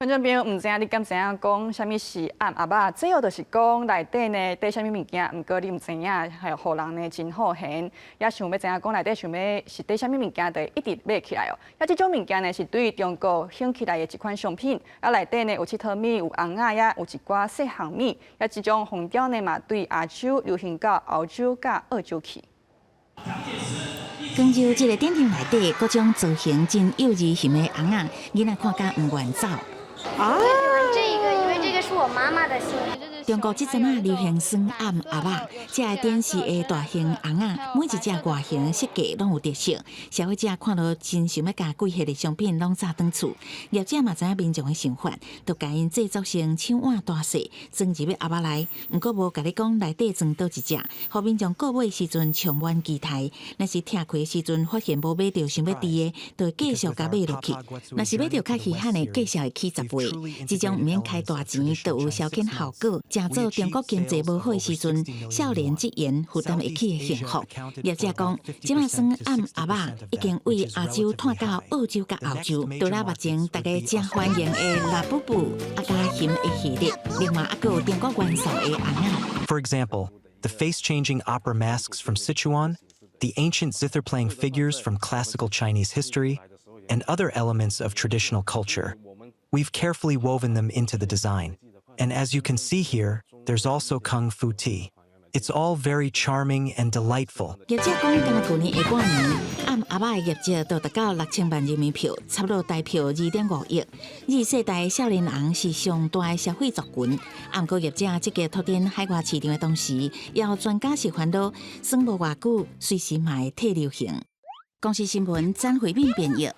觀眾朋友毋知影你敢知影講啥物是暗盒仔？這個就是講內底呢佇啥物物件，毋過你毋知影，係予人呢真好閒，也想欲知影講內底想欲是佇啥物物件，就會一直買起來哦。啊，這種物件呢是對中國興起來的一款商品，啊內底呢有𨑨迌物，有尪仔，也有一寡細項物。啊，這種風潮呢嘛對亞洲流行到歐洲佮澳洲去。光就這个展場內底各種造型真幼兒型的尪仔，囡仔看甲毋願走。啊，喜歡這個，因為這個是我媽媽的心。中國這陣仔流行耍暗盒仔，這个電視的大型尪仔，每一隻外形設計攏有特色，消費者看著真想欲共規系列商品攏紮轉厝。業者嘛知影民眾的想法，就共𪜶製作成手腕大細，裝入去盒仔內。毋過無共你講內底裝佗一隻，予民眾購買時陣充滿期待。若是拆開時陣發現無買著想欲挃的，就會繼續共買落去。若是買著較稀罕的，繼續會起10倍。這種毋免開大錢，就有消遣效果。成做中國經濟無好的時陣，少年職員負擔會起的幸福。業者講，這馬耍暗盒仔已經對亞洲拓到澳洲佮歐洲。除了目前大家誠歡迎的拉布布啊佮熊的系列，另外猶閣有中國元素的尪仔。 For example, the face-changing opera masks from Sichuan, the ancient zither-playing figures from classical Chinese history, and other elements of traditional culture. We've carefully woven them into the design. And as you can see here, there's also Kung Fu tea. It's all very charming and delightful. 業者講，敢若舊年下半年，暗盒仔的業績就達到6000萬人民幣，差不多台幣2.5億。二世代少年人是上大的消費族群，毋過業者積極拓展海外市場的同時，也有專家是煩惱，耍無偌久，隨時嘛會退流行。公視新聞詹慧敏編譯。